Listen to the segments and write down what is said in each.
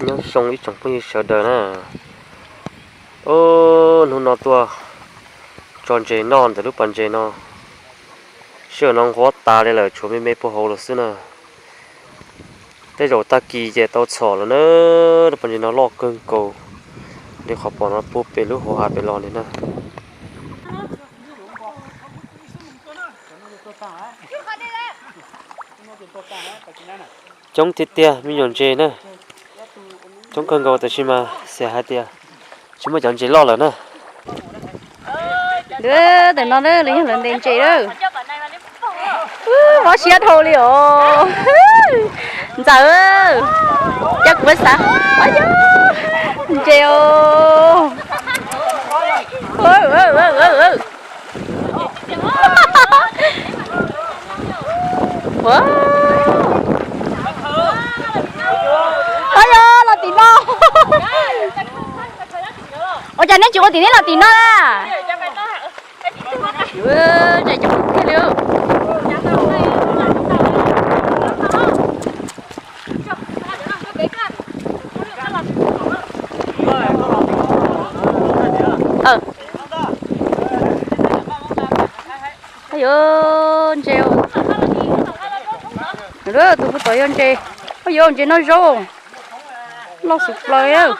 Nyob zoo ib tsoom phooj ywg sawv daws na. O, hnub no tuaj tso ntses noj ntawm lub pas ntses no. Sij hawm no nqhuav tas li lawm, tshuav me me puag hauv los xwb na. Tej zaum tag kis ces tau txhom lawm na. Lub pas ntses no loj kawg nkaus li qhov pom no puag pem lub hauv hav pem los li na. Coob tiag tiag me nyuam ntses na. Coob kawg nkaus tab sis mas xav hais tias tsis muaj cov ntses loj lawm na. Tam no lawv yog lawv ntes ntses lawm. Mob siab dhau li os. Ntxawm, coj kuv xav. Ntses os. Ua, yog los tim no. Ua cas neb tsis ua tim neb los tim no na? Ntses coob tiag li. Yuav ntses, tus puag tom yog ntses. Ua yuav ntses noj zaub, loj xwb plaws.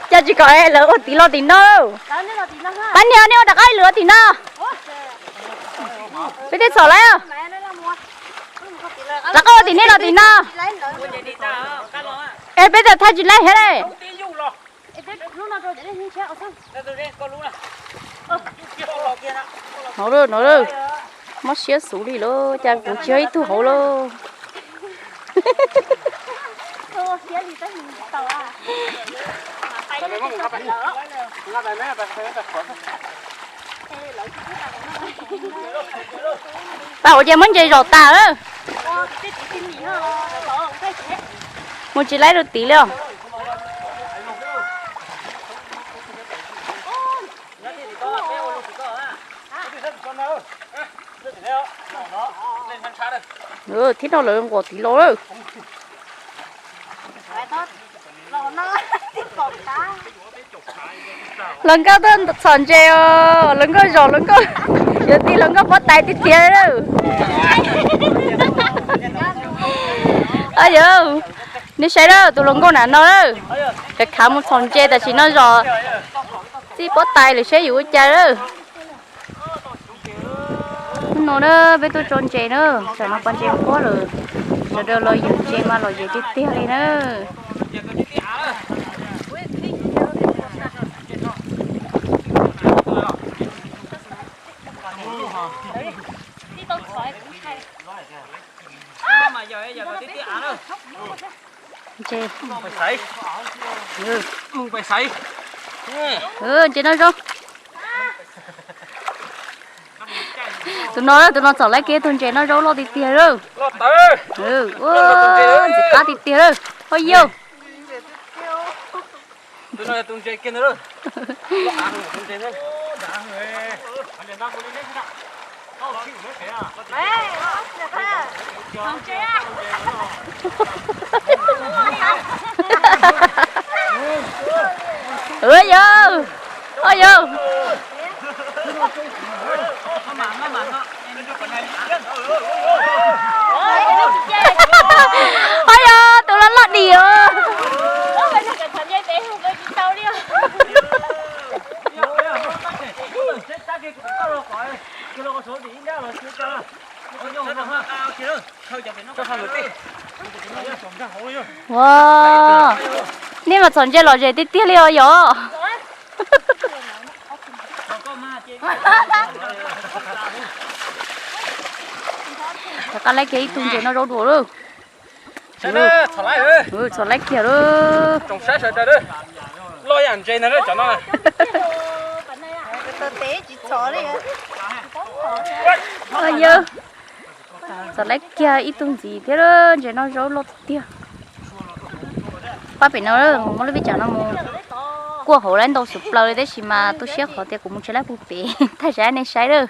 Cas tsis kom lawv ua tim los tim no? Pab niag nej ua rov qab ib lwm ua tim no. Peb twb txhom lawm. Rov qab ua tim nej los tim no. Es peb txawm thaij tsis laib thiab ne. No, no, mob siab xus li lauj, cas kuv tsis yog ib tug hauv lauj. Pab hauv ces muab ntses zom tas lawm. Mus tsis laib rau tid li os. Thib no lawv nquam tid los lawm. Hluas nkauj tuaj txhom ntses os, hluas nkauj zom hluas nkauj, yuav txi hluas nkauj pob tais tiag tiag lawm. Yog, nej saib lawm, tus hluas nkauj na no lawm, khav khav mus txhom ntses tam sim no zom txij pob tais lawm seb yus ua cas lawm. Hnub no na peb tuaj tso ntses na, tam no pas ntses nqhuab lawm, sawv daws los yawm ntses mas los yawm tiag tiag li na. Ntses, ntses noj zaub. Tus no, tus no txom laib kiag tug ntses noj zaub loj tiag tiag lawm. Ntxim qab tiag tiag lawm. Ho yog. Ua yog, ua yog. Ho yog tus loj loj dim os. Ua, nej mas txhom ntses lom zem tiag tiag li os yom. Rov qab laib kiag ib tug ntses noj zaub dua lawm. Txhom laib kiag lawm. Yog, txhom laib kiag ib tug ntxiv thiab, ntses noj zaub loj tiag tiag. Pab pem no, muab lub vij tsam no mus kuaj hauv lawm ntau xwb plaws li tab sis mas tu siab qhov tias kuv mus tsis laib puag pem, thaij saib nej saib lawm.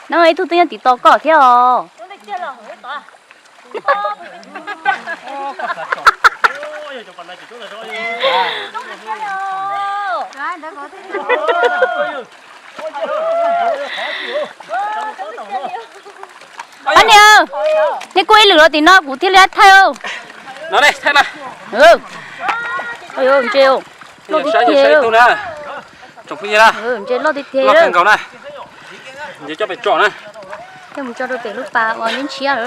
No ib tug twb nyob tim tos koj thiab os. Pab niam, nej kuj ib lwm los tim no kuv thiaj li thaij. No ne, thaij na. Ntse, ntse loj tiag tiag na. Ntse loj tiag tiag. Nkaus na, nce coj pem tsom na. Coj mus tso rau pem lub pas uas ntshiab.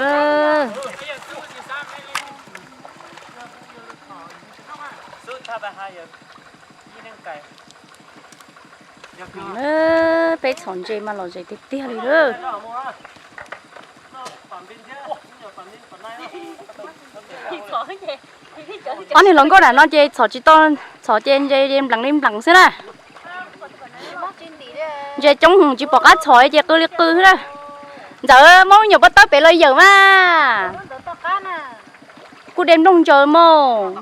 Peb txhom ntses mas lom zem tiag tiag li lawm. Ob niag hluas nkauj nram no ces txhom tsis tau, txhom ces ntses nplees li nplees xwb na. Ntses coob tsis pom qab txhom ces qw li qw xwb na. Ntxawm, muab nyuam pob tawb pem los yawm mas. Kuj de nplooj ntsaws mog.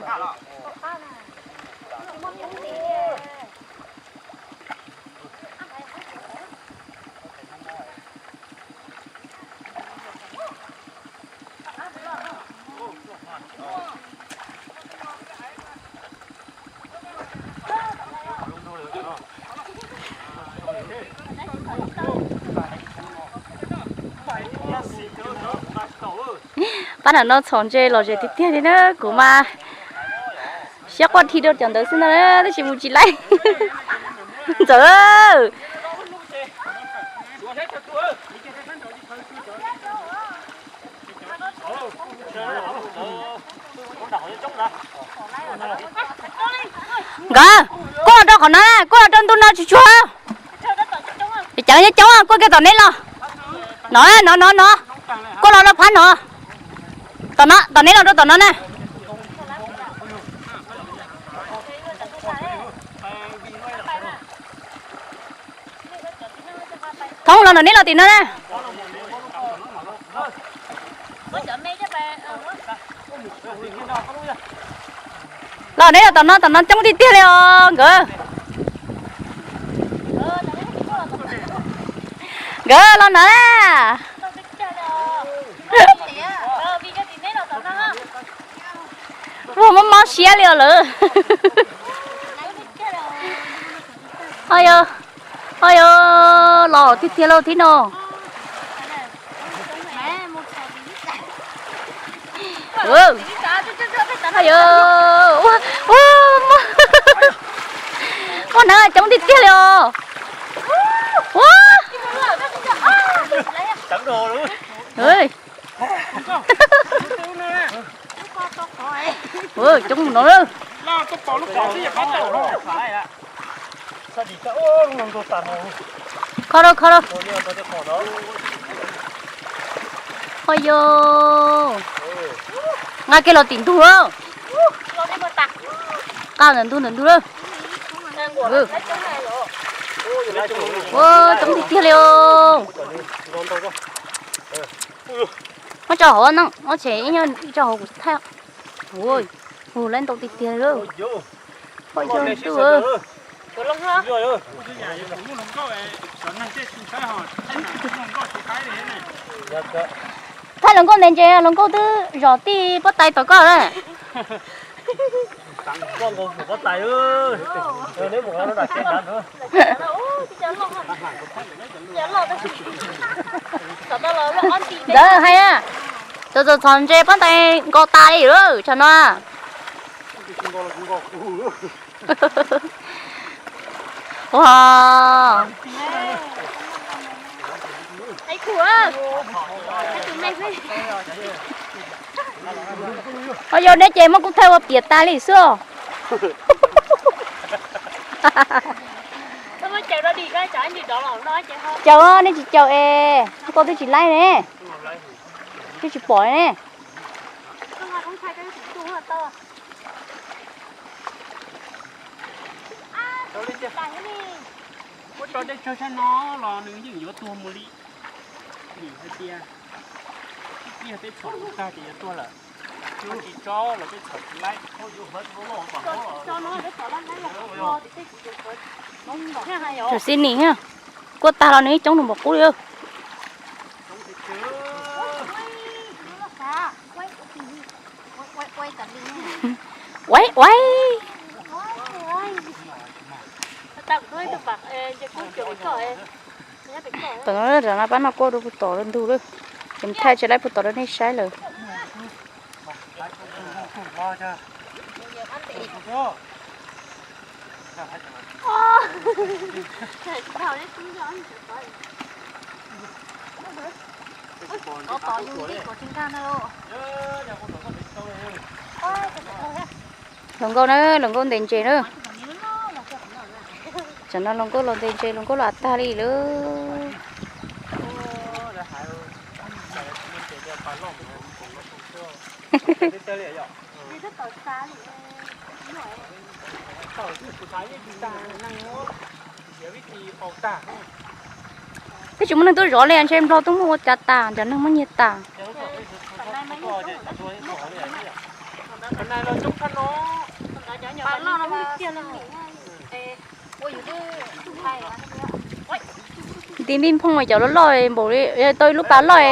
Pab nram no txhom ntses lom zem tiag tiag li na, kuv mas siab quaj dhi rau cov ntawd xwb ntag, tab sis mus tsis laib. Ntxawm, nkawd, kuj los rau qhov no, kuj los rau ntu no tsuag tsuag. Cov coob coob, kuj kiag tom neb los. No, no, no, no. Kuj los rau phab no. Tom no, tom neb los rau tom no na. Thoob los no, neb los tim no na. Los neb los tom no, tom no coob tiag tiag li os nkawd. Nkawd los no na. Ua mob mob siab li os lawm. Ho yog, ho yog, los tiag tiag lauj thib no. Ho yog, ua, ua, muaj neeg coob tiag tiag li os. Ua, coob no. Kho rau, kho rau. Ho yog, nqa kiag los tim ntug lawm. Nqa ntawm ntug, ntawm ntug lawm. Ua, coob tiag tiag li os. Muab tso hauv no, muab tshem ib nyuag tso hauv kuv thaij. Ua, hu lawv ntau tiag tiag li. Ho yog ntuj. Thaij hluas nkauj ntev ntses, hluas nkauj twb zom tij pob tais tom koj lawm. Ntawd hais na, txawm txawm txhom ntses pob tais nkaus tas li lawm tsam no. Ua, ho yog neb ces muab kuv thaij ua piam tas li xwb os. Caum, nej tsis caum es koj twb tsis laib ne, twb tsis pom ne. Muab tso dej tsawg sab no los nws yeej yuav tuag mus li. Vim hais tias ib pliag peb txhom tag ces yuav tuag lawm. Tsis tso los peb txhom tsis laib. Tus xib nis, kuaj tag los nws ib coob nws npaum qub li. Uaib uaib. Tom no, tom no pab noj kua rau puag tom ntug lawm. Ces thaij tsis laib puag tom rau nej saib lawm. Hluas nkauj na, hluas nkauj ntes ntses na. Tsam no hluas nkauj los ntes ntses, hluas nkauj los av tag li lawm. Twb tsis muaj neeg tuaj zov li, ntshe Nplog tuaj muab ua cas tas, cov neeg muab nyiag tas. Nti npij nphooj cov loj loj npaum li tau ib lub pas loj,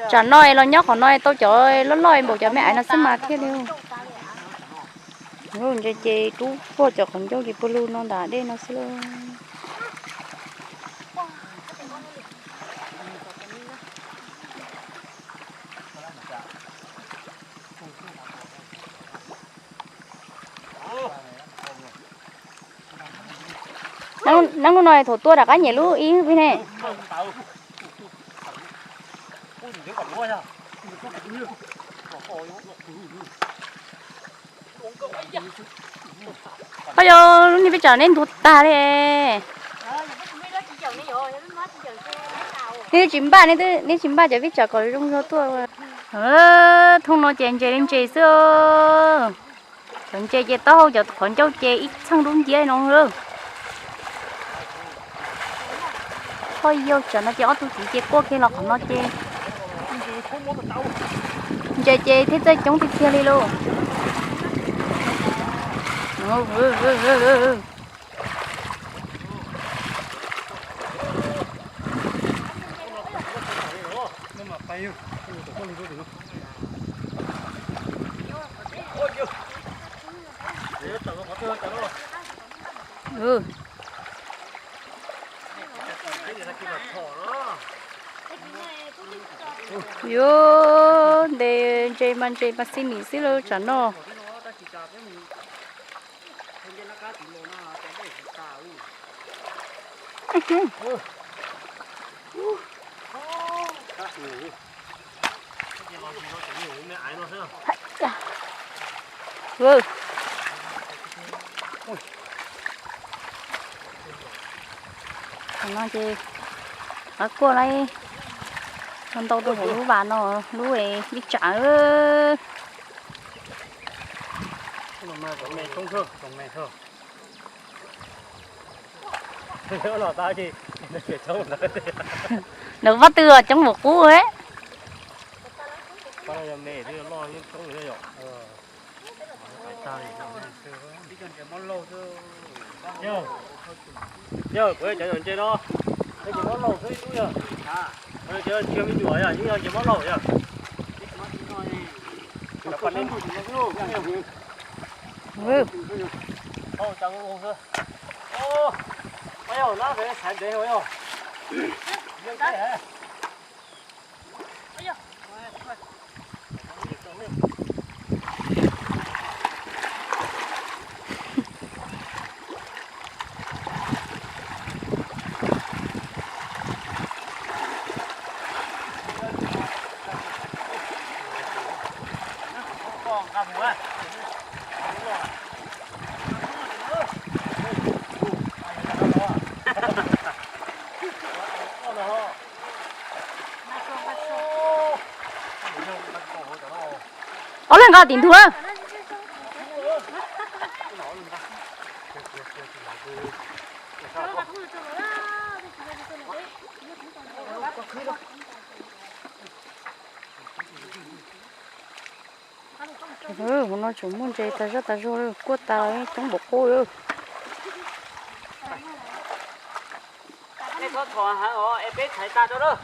tsam no los nyob qhov no tau cov loj loj npaum cov me aiv no xwb mas thiaj li. Ntses ces rub puag cov qhov ncauj ces puag lug no ntawm dej no xwb lauj. Nab hnub no thaum tuaj rov qab nyiam lub ib vij ne. Ho yog lub niag peb tsam neb ntuag tag li. Neb tsis npaj, neb tsis npaj cov vij tsam kom zoo zog tuaj. Thooj no ces ntses li ntses xwb. Cov ntses ces taub hau, cov qhov ncauj ces ib txheej dub nciab no lawm. Ho yog tsam no ces ob tug txiv ces quaj kiag los qhov no ces ntses ces thiaj txawj coob tiag tiag li lauj. Yuav ntes ntses mas ntses mas xi nim xwb lauj tsam no. Qhov no ces qab kuaj lawm, ntau rau hauv lub vas no, lub vij tsam. Nws pob tw coob npaum qub. Yog, kuv cov ntses no, cov mob laug xwb ib tug yog. Cov tsis yog me nyuam yog, yeej yog ntses mob laug yog. Ob leeg nqa tim ntug lawm. Hauv no tseem muaj ntses tas zaj tas zog li, kuaj tas coob npaum qub li. Nej txhob thov heev os, es peb thaiv tag rau lawm.